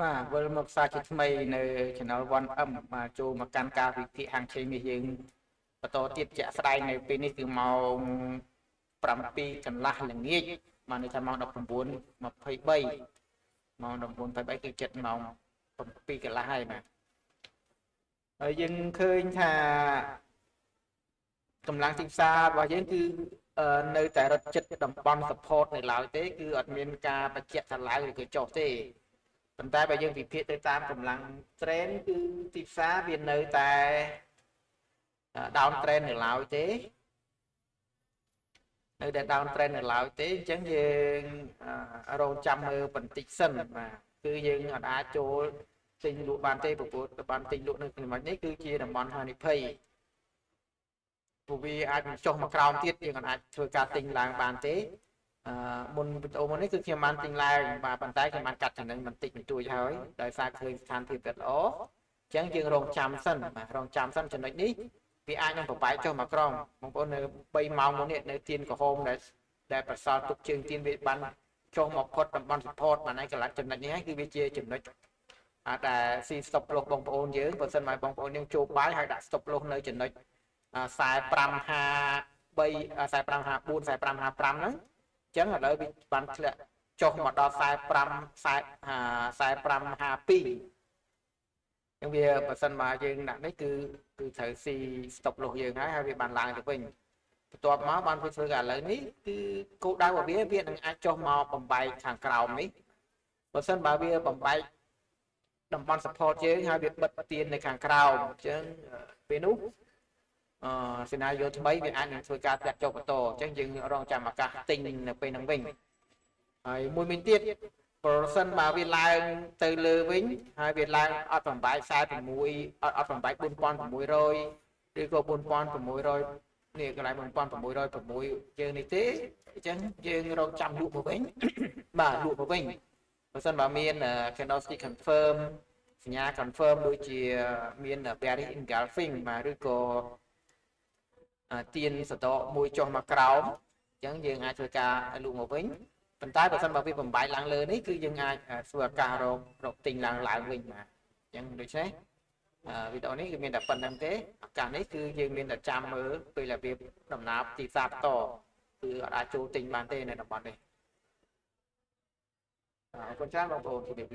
បាទវិលមកសារជាថ្មីនៅ Channel 1M បាទចូលមកកាន់ការវិភាគហាងឆេងនេះយើងបន្តទៀតជាក់ស្ដែងនៅពេលនេះគឺម៉ោង7កន្លះល្ងាចបាទន័យថាម៉ោង19:23ម៉ោង19:23គឺចិត្តម៉ោង7កន្លះហើយបាទហើយយើងឃើញថាកម្លាំងទីផ្សាររបស់យើងគឺនៅតែរត់ចិត្តតំបន់ support នៅឡើយទេគឺអត់មានការបញ្ជាក់ថាឡើងឬក៏ចុះទេប៉ុន្តែបើយើងវិភាគទៅតាមកម្លាំង trend គឺទីផ្សារវានៅតែ down trend នៅឡើយទេនៅតែ down trend នៅឡើយទេអញ្ចឹងយើងរងចាំមើលបន្តិចសិនបាទគឺយើងអត់អាចចូលទិញលក់បានទេព្រោះតំបន់ទិញលក់នៅចំណុចនេះគឺជាតំបន់ហានិភ័យព្រោះវាអាចនឹងចុះមកក្រោមទៀតយើងអាចធ្វើការទិញឡើងបានទេអឺមុនវីដេអូមុននេះគឺខ្ញុំបានទិញឡើងបាទប៉ុន្តែខ្ញុំបានកាត់ចំណេញបន្តិចបន្តួចហើយដោយសារឃើញស្ថានភាពវាល្អអញ្ចឹងយើងរងចាំសិនបាទរងចាំសិនចំណុចនេះវាអាចនឹងប្របែកចុះមកក្រោមបងប្អូននៅ3ម៉ោងមុននេះនៅទៀនក្រហមដែលដែលប្រសល់ទុកជើងទៀនវាបានចុះមកផុតតំបន់ support បានហើយកន្លះចំណុចនេះហើយគឺវាជាចំណុចអាចដែលស៊ី stop loss បងប្អូនយើងបើសិនមកបងប្អូនយើងចូល buy ហើយដាក់ stop loss នៅចំណុច4553 4554 4555ហ្នឹងអញ្ចឹងឥឡូវវាបានធ្លាក់ចុះមកដល់45 4552អញ្ចឹងវាបើសិនមកយើងដាក់នេះគឺគឺត្រូវស៊ី stop loss យើងហើយហើយវាបានឡើងទៅវិញបន្ទាប់មកបានធ្វើធ្វើឥឡូវនេះគឺគោលដៅរបស់វាវានឹងអាចចុះមកបំបែកខាងក្រោមនេះបើសិនបើវាបំបែកតំបន់ support យើងហើយវាបិទទៀននៅខាងក្រោមអញ្ចឹងពេលនោះអឺ scenario ថ្មីវាអាចនឹងធ្វើការធ្លាក់ចុះបន្តអញ្ចឹងយើងរងចាំឱកាសទិញនៅពេលហ្នឹងវិញហើយមួយវិញទៀតប្រសិនបើវាឡើងទៅលើវិញហើយវាឡើងអត់បំបែក46អត់អត់បំបែក4600ឬក៏4600នេះកន្លែង4606យើងនេះទេអញ្ចឹងយើងរងចាំលក់មកវិញបាទលក់មកវិញបើសិនបើមាន candlestick confirm សញ្ញា confirm ដូចជាមាន bearish engulfing បាទឬក៏ទៀនសតកមួយចុះមកក្រោមអញ្ចឹងយើងអាចធ្វើការលក់មកវិញប៉ុន្តែបើសិនបើវាបំបែកឡើងលើនេះគឺយើងអាចធ្វើឱកាសរករកទិញឡើងឡើងវិញបាទអញ្ចឹងដូច្នេះវីដេអូនេះគឺមានតែប៉ុណ្្នឹងទេឱកាសនេះគឺយើងមានតែចាំមើលពេលដែលវាដំណើរទីផ្សារបន្តគឺអត់អាចចូលទិញបានទេនៅតំបន់នេះអរគុណច្រើនបងប្អូនជម្រាបលា។